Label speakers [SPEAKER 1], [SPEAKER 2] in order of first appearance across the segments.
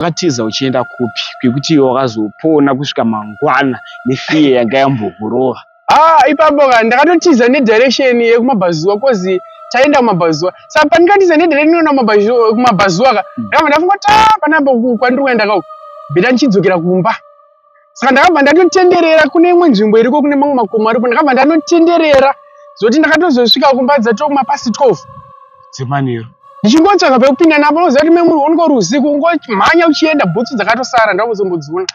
[SPEAKER 1] Wakatiza uchienda kupi kwekuti iwe wakazopona kusvika mangwana nefear yanga yambokurova?
[SPEAKER 2] Ah, ipapo ka ndakatotiza nedirection yekumabhazuva cause taenda kumabhazuva. Saka pandikatiza nedirection yekumabhazuva kumabhazuva ka ndakabva ndafunga kuti ah panapa kwandiri kuenda ka uku better ndichidzokera kumba. Saka ndakabva ndatotenderera kune imwe nzvimbo iriko kune mamwe makomo aripo ndakabva ndanotenderera zvoti ndakatozosvika kumba dzatoo kumapast 12
[SPEAKER 1] dzemanheru.
[SPEAKER 2] Ndichingotsvaga pekupinda napo unoziva kuti memwe unenge uri usiku ungomhanya uchienda bhutsu dzakatosara ndakuzombodziona.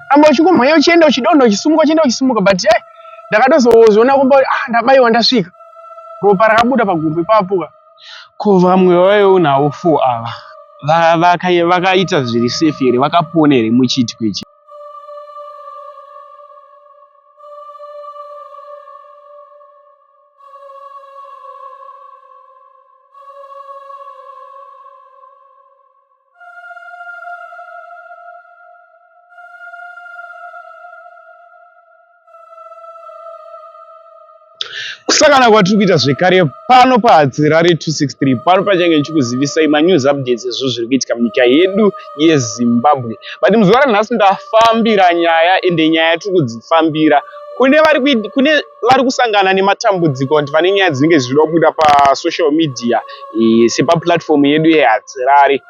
[SPEAKER 2] Amba uchingomhanya uchienda uchidonha uchisimuka uchienda uchisimuka but eh ndakatozozviona kumba kuti ah ndabaiwa ndasvika. Ropa rakabuda pagumbo ipapo ka.
[SPEAKER 1] Ko vamwe vaive unavo 4 ava vakaita zviri safe here vakapona here muchiitiko ichi? Kusangana kwatiri kuita zvekare pano paHadzirare 263 pano pachange ndichikuzivisai manews updates ezvo zviri kuitika munyika yedu yeZimbabwe. But muzuva ranhasi ndafambira nyaya ende nyaya tiri kudzifambira kune vari kune vari kusangana nematambudziko kuti vane nyaya dzinenge dzichida kubuda pasocial media e, sepaplatform yedu yeHadzirare.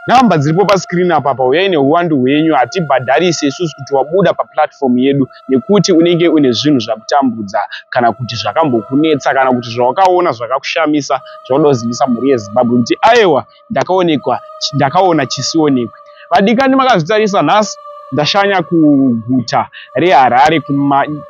[SPEAKER 1] Number dziripo pascreen apa apa huyai nehuwandu hwenyu hatibhadharise isusu kuti wabuda paplatform yedu nekuti unenge une zvinhu zvakutambudza kana kuti zvakambokunetsa kana kuti zvawakaona zvakakushamisa zvaunoda kuzivisa mhuri yeZimbabwe kuti aewa ndakaonekwa ndakaona chisionekwe. Vadikani makazvitarisa nhasi ndashanya kuguta reHarare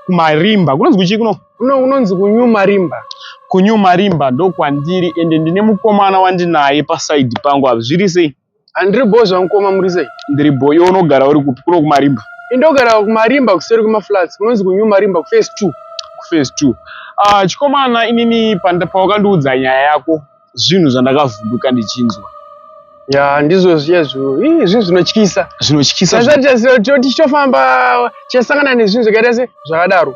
[SPEAKER 1] kumarimba kunonzi kuchii kuno?
[SPEAKER 2] Kuno kunonzi kuNew Marimba.
[SPEAKER 1] KuNew Marimba ndokwandiri ende ndine mukomana wandinaye paside pangu apa. Zviri sei?
[SPEAKER 2] Handiri bho zvangu mukoma muri sei?
[SPEAKER 1] Ndiri bho. Iwe unogara uri kupi? Kuno kuMarimba?
[SPEAKER 2] Indogara kuMarimba kuseri kwemaflats kunonzi kuNew Marimba kuphase 2.
[SPEAKER 1] Kuphase 2. Ah, chikomana inini pawakandiudza nyaya yako zvinhu zvandakavhunduka ndichinzwa.
[SPEAKER 2] Ya ndizvo zviya zvinhu zvinotyisa.
[SPEAKER 1] Zvinotyisa.
[SPEAKER 2] Tichitofamba tichasangana nezvinhu zvakaita se zvakadaro.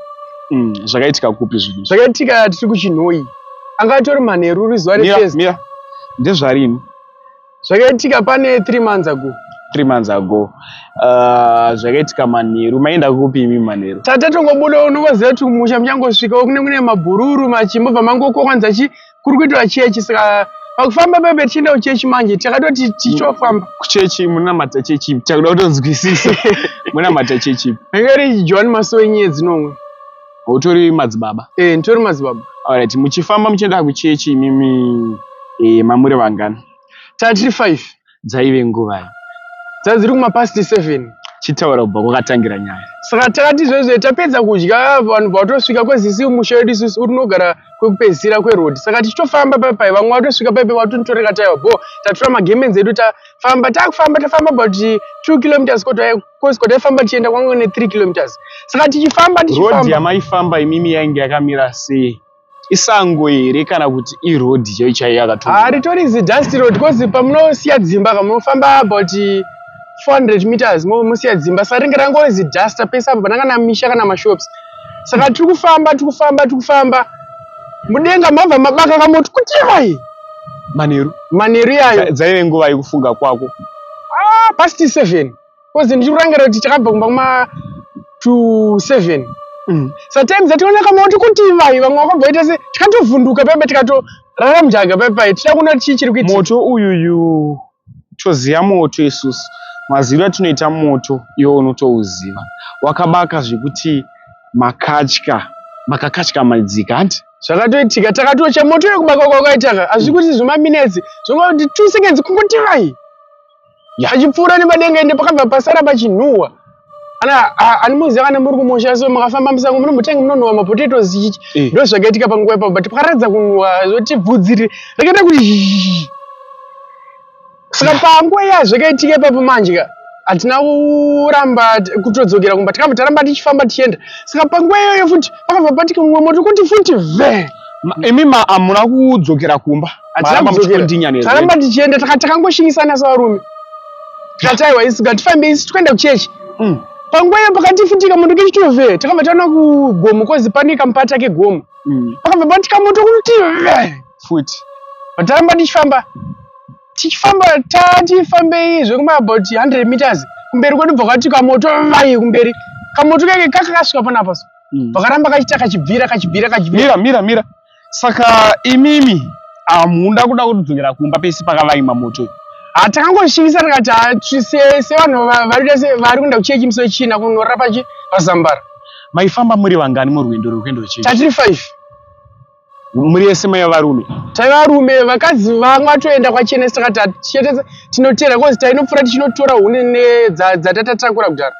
[SPEAKER 1] Zvakaitika kupi zvinhu?
[SPEAKER 2] Zvakaitika tiri kuChinhoyi. Anga atori manheru ri zuva
[SPEAKER 1] reThursday. Mira, ndezvarini?
[SPEAKER 2] Zvakaitika pane 3 months ago.
[SPEAKER 1] 3 months ago. Zvakaitika manheru. Maenda kupi imi manheru?
[SPEAKER 2] Tatatongobuda unongoziva kuti kumusha muchangosvika kune kune mabhururu machimbobva mangokokwanza chi kuri kuitwa chechi saka pakufamba pepe tichienda kuchechi manje takatoti tichofamba
[SPEAKER 1] kuchechi munamata chechi takuda kutonzwisisa munamata chechi
[SPEAKER 2] anga iri John Masowe Nyenyedzi Nomwe.
[SPEAKER 1] Utori madzibaba?
[SPEAKER 2] Eh, nditori madzibaba.
[SPEAKER 1] Alright, muchifamba muchienda kuchechi imimi eh, mamuri vangani?
[SPEAKER 2] Tatiri 5.
[SPEAKER 1] Dzaive nguvai?
[SPEAKER 2] Dzadziri kuma past 7.
[SPEAKER 1] Chitaura kubva kwakatangira nyaya.
[SPEAKER 2] Saka takati izvozvo tapedza kudya vanhu vatosvika kwezisi musha wedu isusu unogara kwekupedzisira kweroad. Saka tichitofamba paipai vamwe vatosvika paipai vatonotoreka taiwa bho tatora magemenzi edu tafamba takufamba tafamba about 2 kilometers kozi kwataifamba tichienda kwanga ne 3 kilometers. Saka tichifamba tichifamba.
[SPEAKER 1] Road yamaifamba imimi yainge yakamira sei? Isango here kana kuti iroad chaiyo chaiyo yakatonga?
[SPEAKER 2] Ah, ritori zidust road cause pamunosiya dzimba ka munofamba about 400 meters mosiya dzimba saka ringe rangori zidust pese apa pana kana misha kana mashops. Saka tiri kufamba tiri kufamba tiri kufamba mudenga mabva mabaka kamoto kuti vai
[SPEAKER 1] manheru
[SPEAKER 2] manheru iyayo
[SPEAKER 1] dzaive nguva yekufunga kwako
[SPEAKER 2] ah past 7 Cause ndichikurangarira kuti takabva kumba kuma to 7. Sa time dzationa kamoto kuti vai vamwe vakabva vaita se tikatovhunduka paipa tikatorara mujaga paipa tichida kuona kuti chii chiri kuitika.
[SPEAKER 1] Moto uyuyu toziva moto isusu maziviro atinoita moto iwe unotouziva wakabaka zvekuti makatya makakatyamadzika hanti
[SPEAKER 2] Zvakatoitika takatocha moto wekubaka kwakaitaka hazvisi kuti zvemaminetsi zvongoti 2 seconds kungoti vai. Achipfuura nepadenga ende pakabva pasara pachinhuhwa. Ana animuziva kana muri kumusha so makafamba musango munombotenga munonhuhwa mapotatoes chichi. Eh. Ndo zvakaitika panguva ipapo but pakaratidza kunhuhwa zvoti bvudzi rakaita kuti zhizhizhi. Saka panguva iya zvakaitika ipapo manje ka hatina kuramba kutodzokera kumba takabva taramba tichifamba tichienda. Saka panguva iyoyo futi pakabva patika mumwe moto kuti futi vhe.
[SPEAKER 1] Imi hamuna kudzokera kumba.
[SPEAKER 2] Hatina kudzokera. Taramba tichienda takangoshingisana sevarume. Tikati aiwa isu ngatifambe isu tikuenda kuchechi. Panguva iyo pakati futi kamoto kechitove takabva taona kugomo kozi pane kamupata kegomo. Pakabva patika moto kuti vhe
[SPEAKER 1] futi.
[SPEAKER 2] Taramba tichifamba. Tichifamba tatifambei zvekuma about 100 meters kumberi kwedu bva kwati kamoto vai kumberi. Kamoto keke kakakasvika panapa so. Vakaramba kachiita kachibvira kachibvira kachibvira.
[SPEAKER 1] Mira mira mira. Saka imimi hamuna kuda kudzokera kumba pese pakavaima moto.
[SPEAKER 2] Ha takangoshivisa tikati ha sevanhu vari kuenda kuchechi musi wechina kunorara pachi pazambara.
[SPEAKER 1] Maifamba muri vangani murwendo rwekuenda kuchechi?
[SPEAKER 2] Tatiri 5.
[SPEAKER 1] Muri yese maiva varume?
[SPEAKER 2] Taiva varume, vakadzi vamwe vatoenda kwachenesa takati hatichete tinotera cause tainopfuura tichinotora huni dzatatatakura kudhara.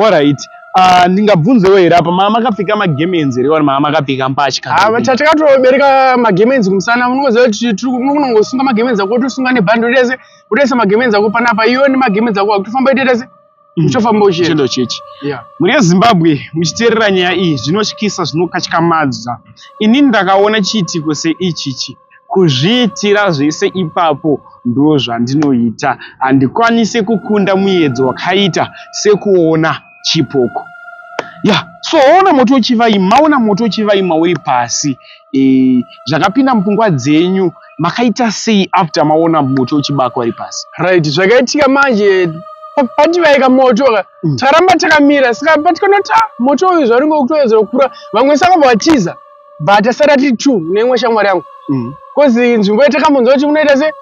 [SPEAKER 1] Alright. Ndingabvunzewo here apa mama makapfeka magemenzi here or mama makapfeka mbatya?
[SPEAKER 2] Ah, takatobereka magemenzi kumusana unongoziva kuti unongosunga magemenzi ako wotosunga nebhandi wotoita wotoisa magemenzi ako panapa iwe nemagemenzi ako wakutofamba utoita se uchitofamba uchienda
[SPEAKER 1] chechi. Yeah. Mhuri yeZimbabwe muchiteerera nyaya iyi zvinotyisa zvinokatyamadza. Inini ndakaona chiitiko seichichi kuzviitira zvese ipapo ndozvandinoita. Handikwanise kukunda muyedzo wakaita sekuona chipoko. Ya, so waona moto uchivaima, maona moto uchivaima uri pasi. E, zvakapinda mupfungwa dzenyu makaita sei after maona moto uchibaka uri pasi?
[SPEAKER 2] Right, zvakaitika manje pativaika moto ka taramba takamira saka patikanoti ah, moto uyu zvaunenge ukutoedza kukura vamwe saka vatiza but tasara tiri two neimwe shamwari yangu Kozi nzvimbo yatakamboonzwa kuti kunoita se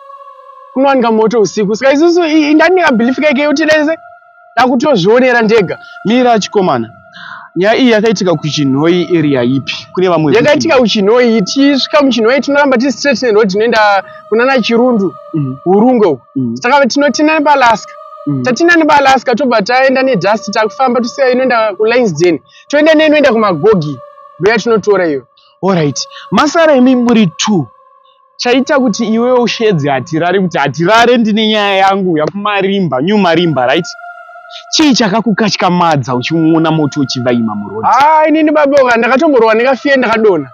[SPEAKER 2] kunowanika moto usiku saka isusu ndani kabelief keke kuti dese ndakutozvionera ndega.
[SPEAKER 1] Mira chikomana, nyaya iyi yakaitika kuChinhoyi area ipi? Kune vamwe
[SPEAKER 2] yakaitika kuChinhoyi, tichisvika muChinhoyi tinoramba tiri straight neroad inoenda kunana Chirundu Hurungwe uko. Saka tinotina nepaAlaska. Tatina nepaAlaska tobva taenda nedust takufamba tosiya inoenda kuLionsden toenda neinoenda kuMagogi ndoyatinotora iyo.
[SPEAKER 1] Alright, masara imi muri two chaita kuti iwewe ushedze Hatirare kuti Hatirare ndine nyaya yangu yakumarimba new marimba right chii chakakukatyamadza uchimuona moto uchivaima muroad
[SPEAKER 2] Ah, inini baboka ndakatomborohwa ndikafiye ndakadonha.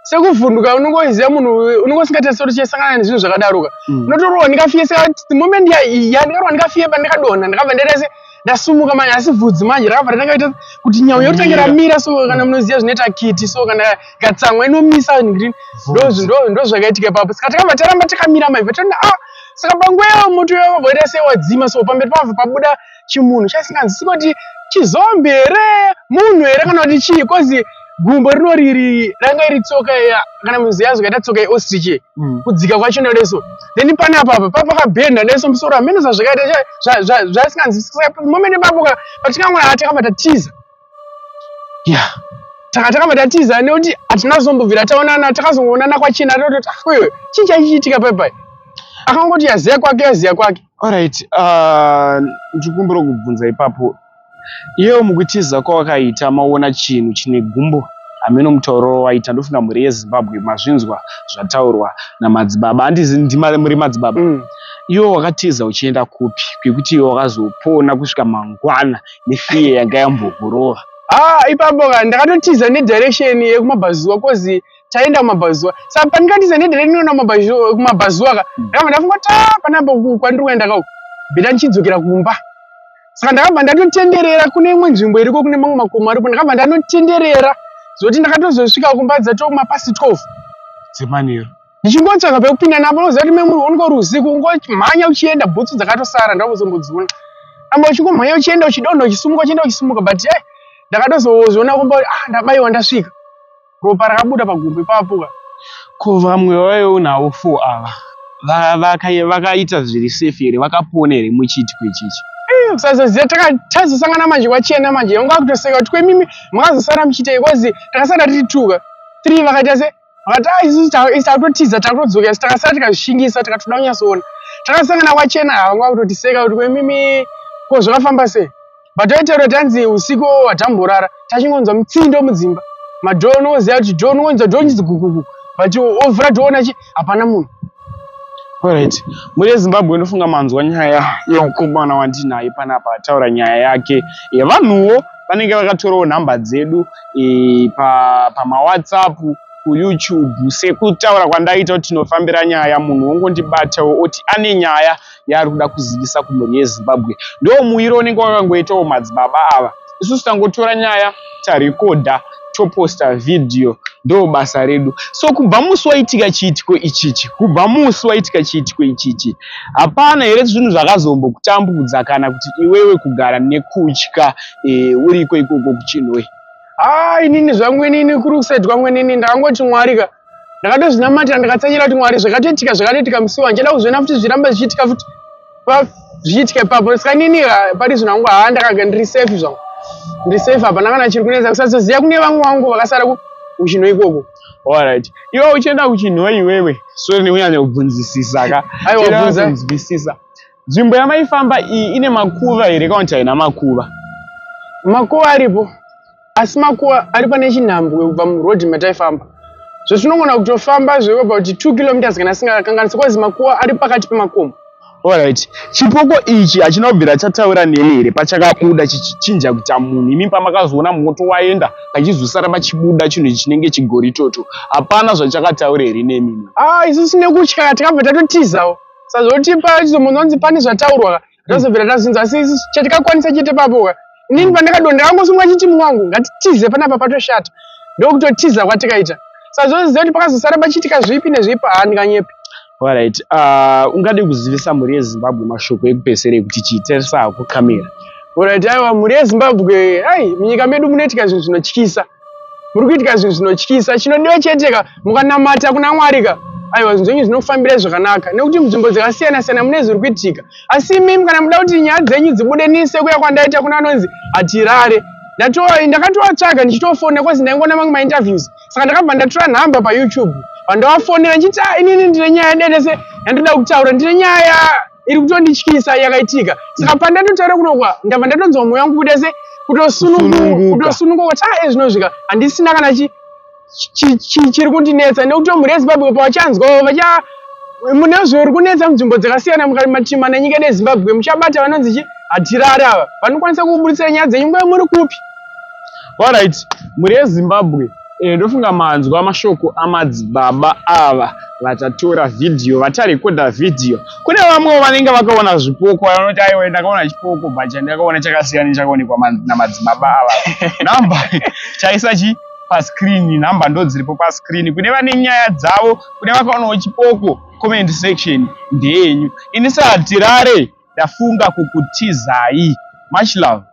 [SPEAKER 2] Sekuvhunduka unongoziva munhu unonge usingatarisi kuti uchasangana nezvinhu zvakadaroka. Unotorohwa ndikafiye saka the moment yandikarohwa ndikafiye pandakadonha ndakabva ndaita se ndasumuka manje asi vhudzi manje rakabva ratanga kuita kuti nyau yotange ramira so kana munoziva zvinoita kiti so kana ikatsamwa inomisa green ndo zvakaitika ipapo saka takabva taramba takamira manje vatona ah saka panguva iyo moto yavabva waita sei wadzima so pamberi pavabva pabuda chimunhu chasinganzwisisi kuti chizombi here munhu here kana kuti chii kozi gumbo rinoriri ranga iri tsoka kana muziya zvakaita tsoka yeostrich kudzika kwacho ndadeso then panapa apa papakabhenda ndadeso musoro hameno zvazvakaita zvasinganzwisisa moment ipapo patikangona takabva tatiza
[SPEAKER 1] yeah
[SPEAKER 2] taka takabva tatiza nekuti hatina kuzombobvira taonana takazongoonana kwachena tototi ah wewe chii chaichiitika paipai akangoti yaziya kwake yaziya kwake
[SPEAKER 1] Alright, ndikumbira kubvunza ipapo. Iyewo mukutiza kwawakaita maona chinhu chine gumbo hameno mutauriro waita ndofunga mhuri yeZimbabwe mazvinzwa zvataurwa namadzibaba handizi ndima muri madzibaba iwe wakatiza uchienda kupi kwekuti iwe wakazopona kusvika mangwana nefiye yanga yambokurova
[SPEAKER 2] Ah, ipapo ka ndakatotiza nedirection yekumabhazuva cause taenda kumabhazuva saka pandikatiza nedirection inoenda kumabhazuva ka ndakabva ndafunga kuti ah, panapa kwandiri kuenda kauku bheta ndichidzokera kumba saka ndakabva ndatotenderera kune imwe nzvimbo iriko kune mamwe makomo aripo ndakabva ndanotenderera zvekuti ndakatozosvika kumba dzatoo kumapasi 12
[SPEAKER 1] dzemanheru
[SPEAKER 2] ndichingotsvaga pekupinda napo unoziva kuti memuri unenge uri usiku ungomhanya uchienda bhutsu dzakatosara ndakuzombodziona amba uchingomhanya uchienda uchidonha uchisumuka uchienda uchisumuka but eh ndakatozozviona kumba kuti ah ndabaiwa ndasvika ropa rakabuda pagumbo ipapo ka
[SPEAKER 1] ko vamwe vaive unavo four ava vakaita zviri safe here vakapona here muchiitiko ichichi
[SPEAKER 2] kusazoziva tazosangana manje kwachena manje vanga vakutoseka kuti kwemimi makazosara muchiitei cause takasara tiri two ka three vakaita se vakati ah isusu takutotiza takutodzokera isi takasara tikazvishingisa tikatoda kunyatsoona takasangana kwachena vanga vakutotiseka kuti kwemimi ko zvakafamba sei but taitaura tanzi usiku hatamborara tachingonzwa mitsindo mudzimba madhoo unoziva kuti dhoo unongonzwa dhoo chinzi gugugu but ovhura dhoo ona chi hapana munhu
[SPEAKER 1] Alright. Mhuri yeZimbabwe ndofunga manzwa nyaya yemukomana wandinaye panapa ataura nyaya yake yevanhuwo vanenge vakatorawo nhamba dzedu e, pamaWhatsApp pa kuYouTube sekutaura kwandaita kuti tinofambira nyaya munhu wongondibatawo oti ane nyaya yaari kuda kuzivisa kumhuri yeZimbabwe. Ndo muiro unenge wakangoitawo madzibaba ava. Isusu tangotora nyaya tarekodha. Toposta vhidhiyo, ndo basa redu. So kubva musi waitika chiitiko ichichi, kubva musi waitika chiitiko ichichi, hapana here zvinhu zvakazombokutambudza kana kuti iwewe kugara nekutya uriko ikoko kuChinhoyi?
[SPEAKER 2] Ha, inini zvangu, inini kuri kuside kwangu, inini ndakangoti Mwari ka, ndakatozvinamatira, ndakatsanyira kuti Mwari, zvakatoitika, zvakatoitika musi wa ndichada kuzviona futi zviramba zvichiitika futi, zvichiitika ipapo. Saka inini pari zvino hangu, haa, ndakaga ndiri safe zvangu, ndiri safe, hapana kana chiri kunetsa, kusazoziva kune vamwe vangu vakasara kuChinhoyi ikoko.
[SPEAKER 1] Alright, iwe uchienda kuChinhoyi iwewe, sorry nekunyanya kubvunzisisa ka.
[SPEAKER 2] Aiwa, bvunza.
[SPEAKER 1] Kunzwisisa, nzvimbo yamaifamba iyi ine makuva here kana kuti haina makuva?
[SPEAKER 2] Makuva aripo, asi makuva ari pane chinhambwe kubva murodhi mataifamba. Zvotinogona kutofamba zveko about 2 kilometers kana singakanganisi, cause makuva ari pakati pemakomo.
[SPEAKER 1] Alright, chipoko ichi hachina kubvira chataura nemi here pachakabuda chichichinja kuita munhu? Imi pamakazoona moto waenda, pachizosara pachibuda chinhu chinenge chigoritoto, hapana zvachakataura here nemi?
[SPEAKER 2] Ah, isusu nekutya takabva tatotizawo. Sazvoti pachizomonzwa pane zvataurwa, tazobvira tazvinzwa, asi isusu chatikakwanisa chete papo ka, inini pandakadonda ndakangosungwa chiti mwangu, ngatitize panapa, patoshata. Ndokutotiza kwatikaita. Sazoziva kuti pakazosara pachiitika zvipi nezvipi, handinganyepi.
[SPEAKER 1] Alright, ungade kuzivisa mhuri yeZimbabwe mashoko ekupedzisira ekuti chiitarisa hako kamera?
[SPEAKER 2] Alright, aiwa, mhuri yeZimbabwe, ai, munyika medu munoitika zvinhu zvinotyisa, muri kuitika zvinhu zvinotyisa. Chinodiwa chete ka, mukanamata kuna Mwari ka, aiwa, zvinhu zvenyu zvinofambirai zvakanaka, nekuti munzvimbo dzakasiyana siyana mune zviri kuitika. Asi imimi kana muda kuti nyaya dzenyu dzibude, nini sekuya kwandaita kuna anonzi Hatirare, ndakatovatsvaga ndichitofona, cause ndaingoona mamwe mainterviews. Saka ndakabva ndatora nhamba paYouTube, pandavafonera ndichiti, "Ah, inini ndine nyaya dedese yandoda kutaura, ndine nyaya iri kutondityisa yakaitika." Saka pandatotaura kunokwa, ndabva ndatonzwa mwoyo wangu kuita se
[SPEAKER 1] Kusununguka.
[SPEAKER 2] kutosununguka, kuti ah, ezvinozvika handisina kana chiri kundinetsa, nekuti mhuri yeZimbabwe pavachanzwawo vacha mune zviri kunetsa munzvimbo dzakasiyana mativi mana enyika yedu yeZimbabwe, muchabata vanonzi chi Hatirari ava, vanokwanisa kuburitsa nyaya dzenyu nguva muri kupi.
[SPEAKER 1] Alright, mhuri yeZimbabwe, ndofunga manzwa mashoko amadzibaba ava vatatora vhidhiyo, vatarekodha vhidhiyo. Kune vamwewo vanenge vakaona zvipoko, vanoti, "Aiwa, ndakaona chipoko, but chandakaona chakasiyana nechakaonekwa namadzibaba ava." Namba chaisa chi pascreen, nhamba ndo dziripo pascreen. Kune vane nyaya dzavo, kune vakaonawo chipoko, comment section ndeyenyu. Ini saHatirare ndafunga kukutizai. Much love.